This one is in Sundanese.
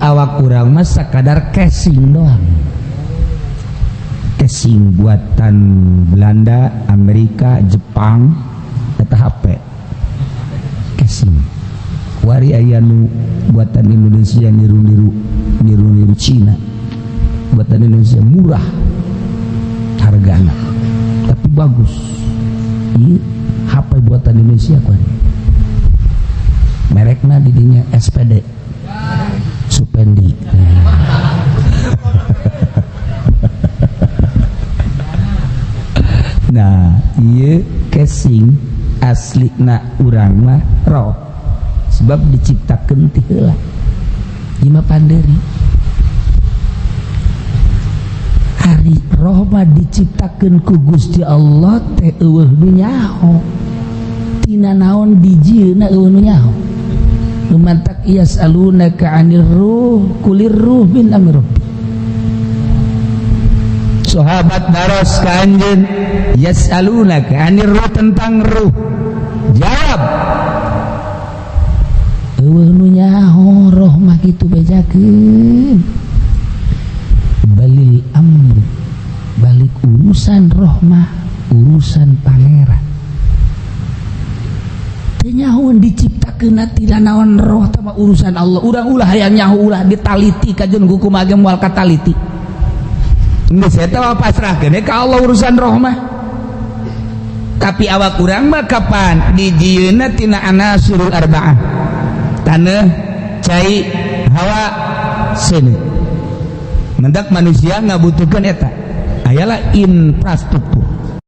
Awak urang mah sakadar casing doang, casing buatan Belanda, Amerika, Jepang. Eta HP casing. Wari aya nu buatan Indonesia, niru-niru, niru-niru Cina. Buatan Indonesia murah hargana, tapi bagus. Ieu HP buatan Indonesia kuari, merekna didinya SPD, Supendi. Nah, ieu casing, asli na urang mah roh, sebab diciptakeun ti heula. Ieu mah panderi. Ari roh mah diciptakeun ku Gusti Allah teh euweuh nu nyaho tina naon dijieunna, euweuh nu nyaho. Nu mantak yas'alunaka 'anir ruh, qulir ruh min amri rabbi. Sahabat naros ka anjeun, yas'alunaka 'anir ruh, tentang ruh, jawab euweuh nu nyaho roh mah kitu, bejakeun. Balil amru, balik urusan roh mah urusan Pangeran. Teu nyahoeun diciptakeun tina naon roh tah urusan Allah. Urang ulah hayang nyaho, ulah ditaliti, kajeun kumaha ge moal kataliti. Geus, eta mah pasrahkeun ka Allah urusan roh mah. Tapi awak urang mah kapan dijieunna tina anasirul arba'ah, taneuh, cai, hawa, seuneu. Mendak manusia ngabutuhkeun eta, ayalah infrastruktur.